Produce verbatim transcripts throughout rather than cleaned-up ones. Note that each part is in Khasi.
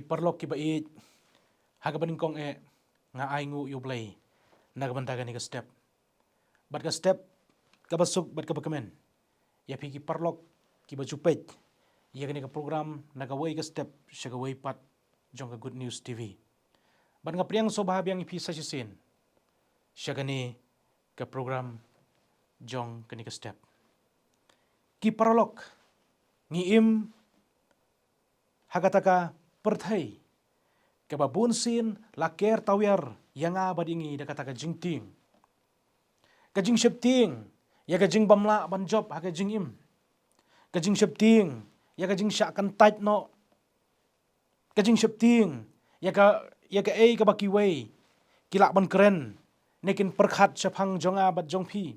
Paralok kiba ïeit, ha kaba nyngkong eh nga ai nguh ïa U Blei na ka bynta kane ka step. Bad ka step kaba suk bad kaba kmen ïa phi ki paralok kiba ju peit ïa kane ka program na kawei ka step sha kawei pat jong ka Good News T V. Bad nga pdiang sngewbha biang ïa phi sa shisien sha kane ka program jong kane ka step. Ki paralok, ngi im ha kata ka pyrthei kaba bun sien la ker tawiar ïa nga bad ïa ngi da kata ka jingtieng. Ka jingsheptieng ïa ka jingbymlah ban jop ha ka jingim. Ka jingsheptieng ïa ka jingshah kyntait noh. Ka jingsheptieng ïa ka, ïa kaei kaba kiwei ki lah ban kren ne kin pyrkhat shaphang jong nga bad jong phi.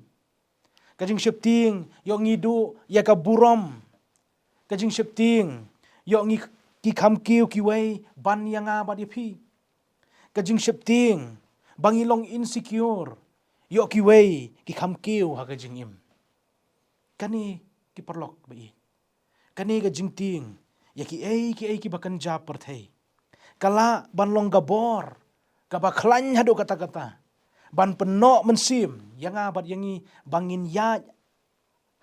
Ka jingsheptieng ïoh ngi duh ïa ka burom. Ka jingsheptieng ïoh ngi ki kham kiew kiwei ban ïa nga bad ïa phi. Ka jingsheptieng ba ngi long insecure, ïoh kiwei ki kham kiew ha ka jingim. Kane ki paralok ba ïeit, kane ka jingtieng ïa kiei kiei kiba kynja pyrthei ka lah ban long ka bor kaba khlaiñ haduh katta katta ban pynnoh mynsiem ïa nga bad ïa ngi ba ngin ïaid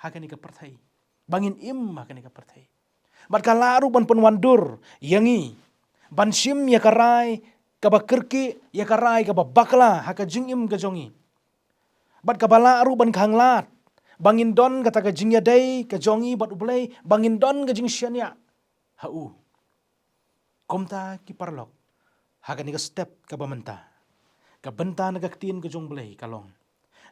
ha kane ka pyrthei, ba ngin im ha kane ka pyrthei. Bad ka lah ruh ban pynwandur ïa ngi ban shim ïa ka rai kaba kyrkieh, ïa ka rai kaba bakla ha ka jingim ka jong ngi. Bad kaba lah ruh ban khanglad ba ngin don kata ka jingïadei ka jong ngi bad U Blei, ba ngin don ka jingshaniah ha u. Kumta ki paralok, ha kane ka step kaba mynta, ka bynta na ka ktien ka jong U Blei ka long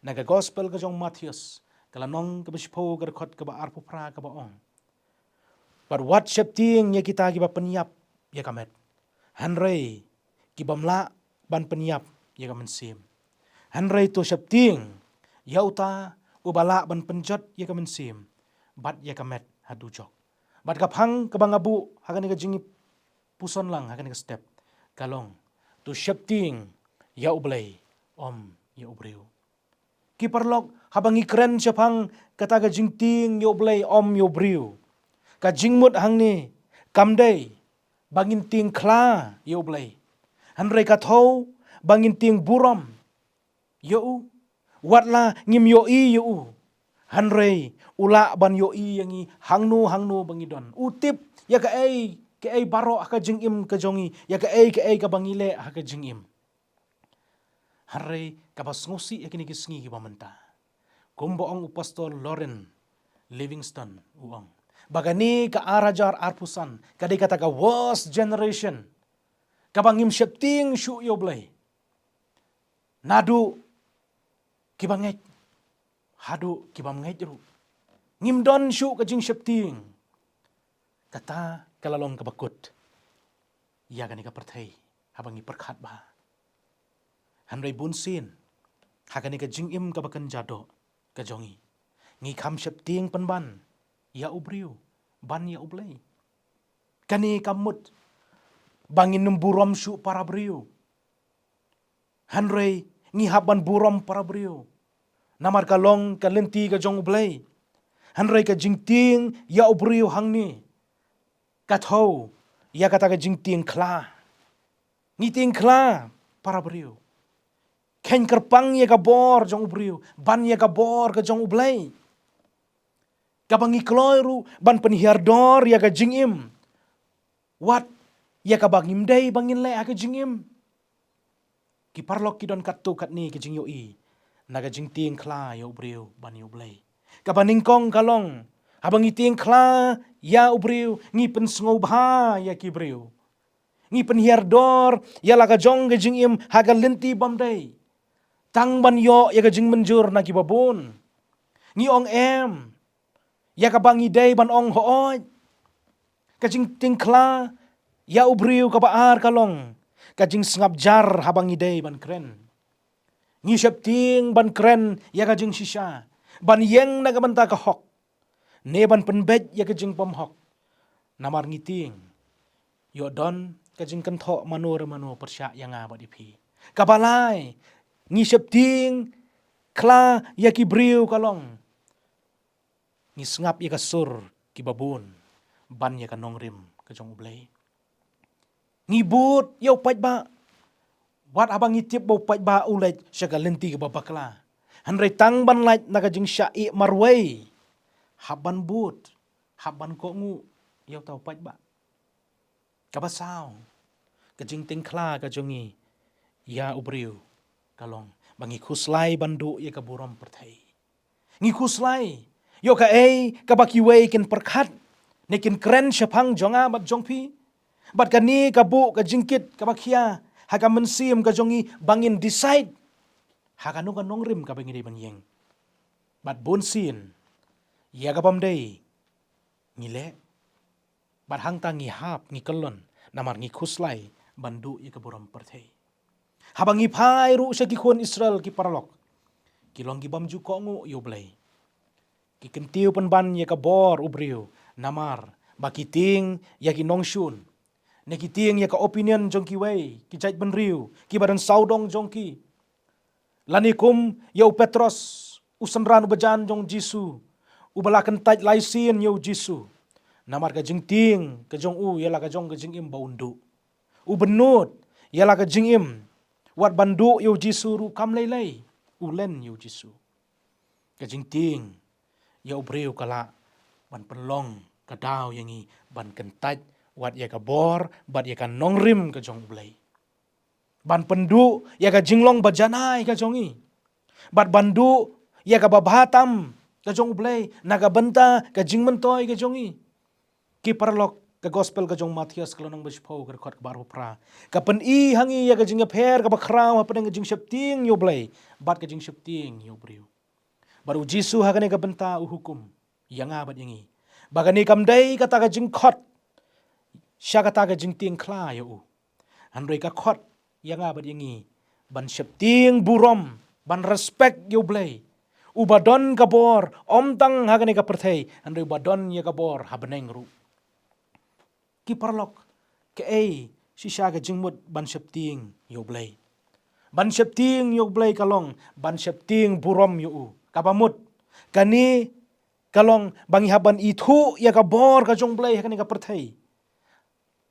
na ka gospel ka jong Mathaios, ka lynnong kaba shiphew, ka dkhot kaba arphew phra, kaba ong: Bad wat sheptieng ïa kita kiba pynïap ïa ka met, hynrei ki bym lah ban pynïap ïa ka mynsiem. Hynrei to sheptieng ïa uta uba lah ban pynjot ïa ka mynsiem bad ïa ka met ha dujok. Bad ka phang kaba nga buh ha kane ka jingïapuson lang ha kane ka step ka long: To sheptieng ïa U Blei, ym ïa u briew. Ki paralok, haba ngi kren shaphang kata ka jingtieng ïa U Blei ym ïa u briew, ka jingmut hangne kam dei ba ngin tieng khla ïa U Blei, hynrei ka thew ba ngin tieng burom ïa u. Wat la ngim ïohi ïa u, hynrei u lah ban ïohi ïa ngi hangno hangno ba ngi don. U tip ïa kaei kaei baroh ha ka jingim ka jong ngi, ïa kaei kaei kaba ngi leh ha ka jingim. Hynrei kaba sngewsih ïa kine ki sngi kiba mynta, kumba ong u Pastor Loren Livingstone, u ong ba kane ka ar hajar arphew san ka dei kata ka worst generation, kaba ngim sheptieng shuh ïa U Blei. Naduh kiba ngeit haduh kibym ngeit ruh, ngim don shuh ka jingsheptieng. Kata ka la long kaba kut ïa kane ka pyrthei haba ngi pyrkhat bha. Hynrei bun sien ha kane ka jingim kaba kynja doh ka jong ngi, ngi kham sheptieng pynban ïa u briew ban ïa U Blei. Kane ka mut ba ngin ym burom shuh para briew, hynrei ngi hap ban burom para briew, namar ka long ka lynti ka jong U Blei. Hynrei ka jingtieng ïa u briew hangne ka thew ïa kata ka jingtieng khla. Ngi tieng khla para briew, kheiñ kyrpang ïa ka bor jong u briew ban ïa ka bor ka jong U Blei. Kaba ngi kloi ruh ban pynhiar dor ïa ka jingim, wat ïa kaba ngim dei ba ngin leh ha ka jingim. Ki paralok, ki don katto katne ka jingïohi na ka jingtieng khla ïa u briew ban ïa U Blei. Kaba nyngkong ka long, haba ngi tieng khla ïa u briew, ngi pynsngewbha ïa ki briew. Ngi pynhiar dor ïa la ka jong ka jingim ha ka lynti bym dei, tang ban ïoh ïa ka jingmynjur na kiba bun. Ngi ong em ïa kaba ngi dei ban ong hooid. Ka jingtieng khla ïa u briew kaba ar ka long ka jingsngap jar haba ngi dei ban kren. Ngi sheptieng ban kren ïa ka jingshisha, ban ïeng na ka bynta ka hok, ne ban pynbeit ïa ka jingbymhok. Namar ngi tieng ïoh don ka jingkynthoh mano re mano pyrshah ïa nga bad ïa phi. Kaba lai, ngi sheptieng khla ïa ki briew ka long ngi sngap ïa ka sur kiba bun ban ïa ka nongrim ka jong U Blei. Ngi bud ïa u paidbah. Wat haba ngi tip ba u paidbah u leit sha ka lynti kaba bakla, hynrei tang ban lait na ka jingshah ïeh marwei, hap ban bud, hap ban kohnguh ïa uta u paidbah. Kaba saw, ka jingtieng khla ka jong ngi ïa u briew ka long ba ngi khuslai ban duh ïa ka burom pyrthei. Ngi khuslai ïoh kaei kaba kiwei kin pyrkhat ne kin kren shaphang jong nga bad jong phi. Bad kane ka buh ka jingkit kaba khia ha ka mynsiem ka jong ngi ba ngin decide ha kano ka nongrim kaba ngi dei ban ïeng. Bad bunsien ïa ka bym dei ngi leh. Bad hangta ngi hap, ngi kyllon, namar ngi khuslai ban duh ïa ka burom pyrthei. Haba ngi phai ruh sha ki khun Israel ki paralok, ki long ki bym ju kohnguh ïa u Blei. Ki kyntiew pynban ïa ka bor u briew, namar ba ki tieng ïa ki nongshun, ne ki tieng ïa ka opinion jong kiwei ki jaitbynriew kiba don sawdong jong ki. Lane kum ïa u Petros, u synran u bajan jong u Jisu, uba la kyntait lai sien ïa u Jisu. Namar ka jingtieng ka jong u ïa la ka jong ka jingim ba un duh. U bynnud ïa la ka jingim, wat ban duh ïa u Jisu ruh kam lei lei, u len ïa u Jisu. Ka jingtieng ïa u briew ka lah ban pynlong ka daw ïa ngi ban kyntait wat ïa ka bor bad ïa ka nongrim ka jong u Blei. Ban pynduh ïa ka jinglong ba janai ka jong ngi, bad ban duh ïa kaba bha tam ka jong u Blei na ka bynta ka jingmyntoi ka jong ngi. Ki paralok, ka gospel ka jong u Mathaios ka lynnong ba shiphew ka dkhot kaba arphew phra ka pyni ha ngi ïa ka jingïapher kaba khraw hapdeng ka jingsheptieng ïa u Blei bad ka jingsheptieng ïa u briew. Bad u Jisu ha kane ka bynta u hukum ïa nga bad ïa ngi ba kane kam dei kata ka jingkhot sha kata ka jingtieng khla ïa u. Hynrei ka khot ïa nga bad ïa ngi ban sheptieng burom, ban respect ïa u Blei, uba don ka bor ym tang ha kane ka pyrthei, hynrei uba don ïa ka bor ha bneng ruh. Ki paralok, kaei shisha ka jingmut ban sheptieng ïa u Blei? Ban sheptieng ïa u Blei ka long ban sheptieng burom ïa u. Kaba mut, kane ka long ba ngi hap ban ithuh ïa ka bor ka jong u Blei ha kane ka pyrthei,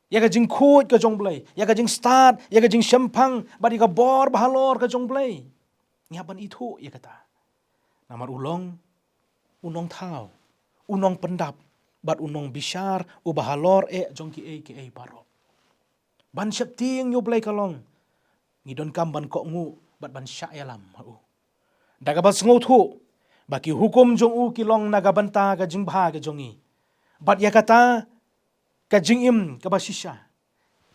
ïa ka jingkhuid ka jong u Blei, ïa ka jingstad, ïa ka jingshemphang bad ïa ka bor bahalor ka jong u Blei. Ngi hap ban ithuh ïa kata. Namar u long u nongthaw, u nongpyndap bad u nongbishar uba halor eh jong kiei kiei baroh. Ban sheptieng ïa u Blei ka long ngi donkam ban kohnguh bad ban shah ïalam ha u da kaba sngewthuh ba ki hukum jong u ki long na ka bynta ka jingbha ka jong ngi, bad ïa kata ka jingim kaba shisha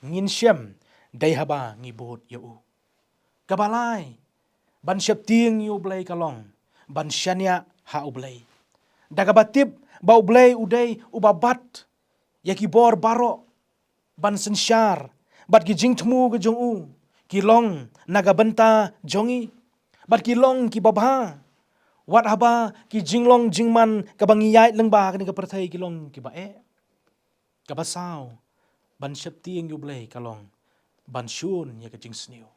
ngin shem dei haba ngi bud ïa u. Kaba lai, ban sheptieng ïa u Blei ka long ban shaniah ha u Blei da kaba tip ba u Blei u dei uba bat ïa ki bor baroh ban synshar, bad ki jingthmu ka jong u ki long na ka bynta jong ngi, bad ki long kiba bha, wat haba ki jinglong jingman kaba ngi ïaid lyngba ha kane ka pyrthei ki long kiba eh. Kaba saw, ban sheptieng ïa u Blei ka long ban shun ïa ka jingsniew.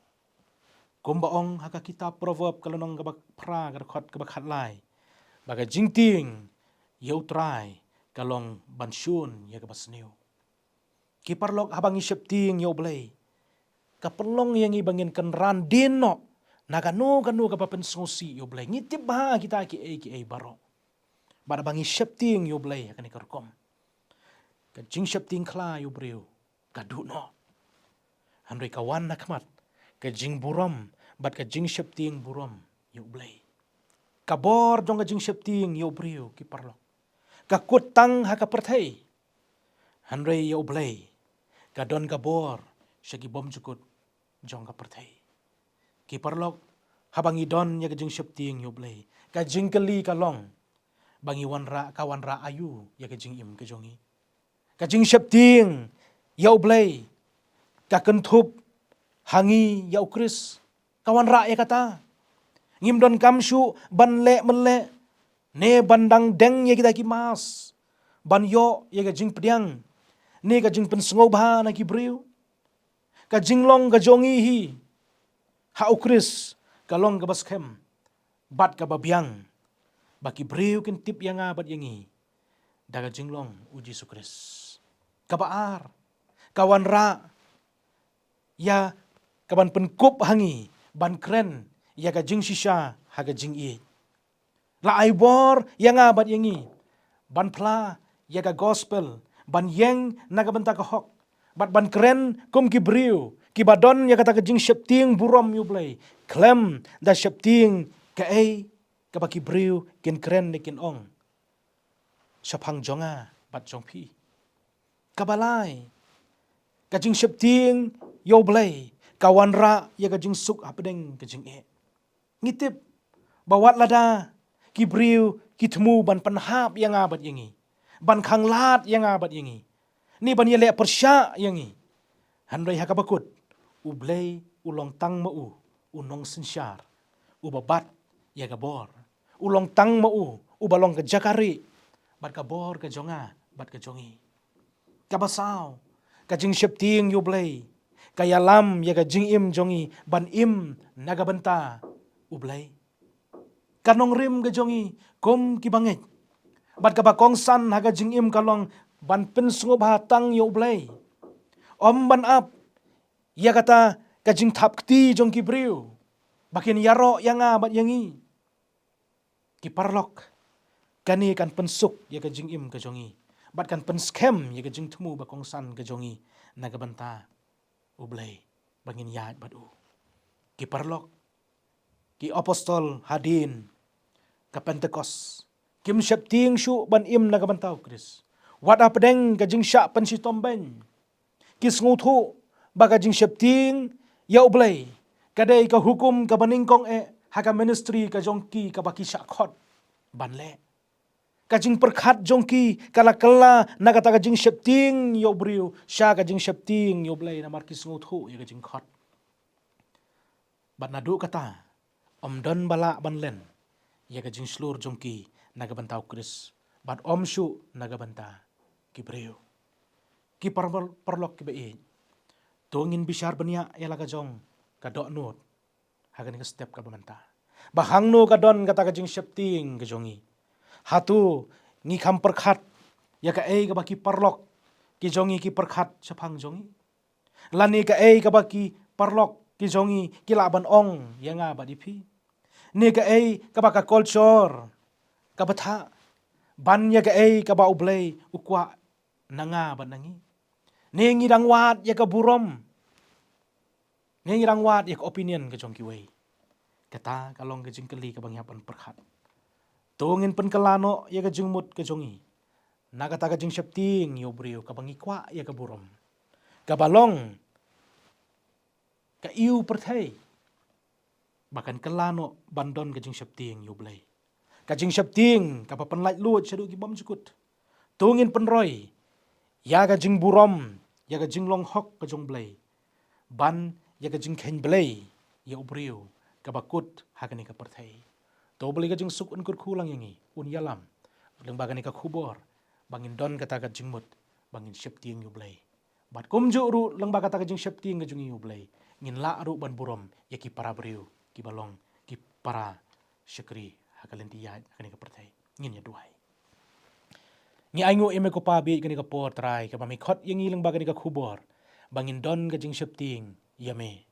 Kumba ong ha ka kitab Proverb ka lynnong kaba phra ka dkhot kaba khatlai, ba ka jingtieng ïa u Trai ka long ban shun ïa kaba sniew. Ki paralok, haba ngi sheptieng ïa u Blei, ka pynlong ïa ngi ba ngin kynran dien noh na kano kano kaba pynsngewsih ïa u Blei. Ngi tip bha kita kiei kiei baroh. Bad haba ngi sheptieng ïa u Blei ha kane ka rukom, ka jingsheptieng khla ïa u briew ka duh noh. Hynrei ka wan na khmat ka jingburom bad ka jingsheptieng burom ïa u Blei. Ka bor jong ka jingsheptieng ïa u briew, ki paralok, ka kut tang ha ka pyrthei. Hynrei ïa u Blei ka don ka bor sha ki bymjukut jong ka pyrthei. Ki paralok, haba ngi don ïa ka jingsheptieng ïa u Blei, ka jingkylli ka long ba ngi wanrah, ka wanrah aïu ïa ka jingim ka jong ngi? Ka jingsheptieng ïa u Blei ka kynthup ha ngi ïa u Khrist, ka wanrah ïa kata. Ngim donkam shuh ban leh mynleh ne ban dang deng ïa kita ki mask ban ïoh ïa ka jingpdiang ne ka jingpynsngewbha na ki briew. Ka jinglong ka jong ngi hi ha u Khrist ka long kaba skhem bad kaba biang, ba ki briew kin tip ïa nga bad ïa ngi da ka jinglong u Jisu Khrist. Kaba ar, ka wanrah ïa ka ban pynkup ha ngi ban kren ïa ka jingshisha ha ka jingïeit. La ai bor ïa nga bad ïa ngi ban phla ïa ka gospel, ban ïeng na ka bynta ka hok, bad ban kren kum ki briew kiba don ïa kata ka jingsheptieng burom ïa U Blei, khlem da sheptieng kaei kaba ki briew kin kren ne kin ong shaphang jong nga bad jong phi. Kaba lai, ka jingsheptieng ïa U Blei ka wanrah ïa ka jingsuk hapdeng ka jingeh. Ngi tip ba wat lada ki briew ki thmu ban pynhap ïa nga bad ïa ngi, ban khanglad ïa nga bad ïa ngi, ne ban ïaleh pyrshah ïa ngi, hynrei ha kaba kut U Blei u long tang ma u u nongsynshar, uba bat ïa ka bor. U long tang ma u uba long ka jaka rieh bad ka bor ka jong nga bad ka jong ngi. Kaba saw, ka jingsheptieng ïa U Blei ka ïalam ïa ka jingim jong ngi ban im na ka bynta U Blei. Ka nongrim ka jong ngi kum kiba ngeit bad kaba kongsan ha ka jingim ka long ban pynsngewbha tang ïa U Blei, ym ban ap ïa kata ka jingthap kti jong ki briew ba kin ïaroh ïa nga bad ïa ngi. Ki paralok, kane kan pynsuk ïa ka jingim ka jong ngi bad kan pynskhem ïa ka jingthmu ba kongsan ka jong ngi na ka bynta U Blei ba ngin ïaid bad u. Ki paralok, ki apostol hadien ka Pentekost kim sheptieng shuh ban im na ka bynta U Khrist. Wat hapdeng ka jingshah pynshitom beiñ, ki sngewthuh ba ka jingsheptieng ïa U Blei ka dei ka hukum kaba nyngkong eh ha ka ministry ka jong ki kaba ki shah khot ban leh. Ka jingpyrkhat jong ki ka la kylla na kata ka jingsheptieng ïa u briew sha ka jingsheptieng ïa U Blei, namar ki sngewthuh ïa ka jingkhot. Bad naduh kata, ym don ba lah ban len ïa ka jingshlur jong ki na ka bynta U Khrist, bad ym shuh na ka bynta ki briew. Ki par-, paralok kiba ïeit, to ngin bishar bniah ïa la ka jong ka dohnud ha kane ka step kaba mynta, ba hangno ka don kata ka jingsheptieng ka jong ngi. Hato ngi kham pyrkhat ïa kaei kaba ki paralok ki jong ngi ki pyrkhat shaphang jong ngi, lane kaei kaba ki paralok ki jong ngi ki lah ban ong ïa nga bad ïa phi, ne kaei kaba ka culture kaba thah ban ïa kaei kaba U Blei u kwah na nga bad na ngi? Ne ngi dang wad ïa ka burom, ne ngi dang wad ïa ka opinion ka jong kiwei? Kata ka long ka jingkylli kaba ngi hap ban pyrkhat. To ngin pynkylla noh ïa ka jingmut ka jong ngi na kata ka jingsheptieng ïa u briew kaba ngi kwah ïa ka burom, kaba long ka ïew pyrthei, ba kan kylla noh ban don ka jingsheptieng ïa U Blei, ka jingsheptieng kaba pynlait luid shaduh ki bymjukut. To ngin pynroi ïa ka jingburom ïa ka jinglong hok ka jong U Blei ban ïa ka jingkheiñ Blei ïa u briew kaba kut ha kane ka pyrthei. To U Blei ka jingsuk un kyrkhu lang ïa ngi, un ïalam lyngba kane ka khubor ba ngin don kata ka jingmut ba ngin sheptieng ïa U Blei. Bad kumjuh ruh lyngba kata ka jingsheptieng ka jong ngi ïa U Blei, ngin lah ruh ban burom ïa ki para briew kiba long ki para shakri ha ka lynti ïaid ha kane ka pyrthei. Ngin ïa duwai. Ngi ainguh ïa me ko Pa ba ïa kane ka por Trai kaba me khot ïa ngi lyngba kane ka khubor ba ngin don ka jingsheptieng ïa me,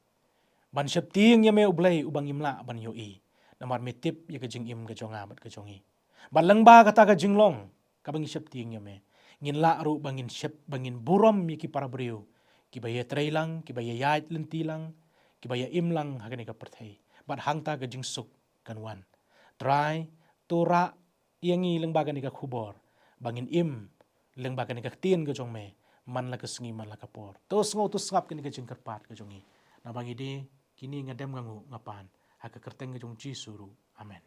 ban sheptieng ïa me U Blei uba ngim lah ban ïohi, namar me tip ïa ka jingim ka jong nga bad ka jong ngi. Bad lyngba kata ka jinglong kaba ngi sheptieng ïa me, ngin lah ruh ba ngin shep, ba ngin burom ïa ki para briew kiba ïatrei lang, kiba ïaid lynti lang, kiba ïaim lang ha kane ka pyrthei. Bad hangta ka jingsuk kan wan. Trai, to rah ïa ngi lyngba kane ka khubor ba ngin im lyngba kane ka ktien ka jong me man la ka sngi man la ka por. To sngew to sngap kane ka jingkyrpad ka jong ngi, naba ngi die kine nga dem nga nguh nga pan ha ka kyrteng ka jong U Jisu ruh. Amen.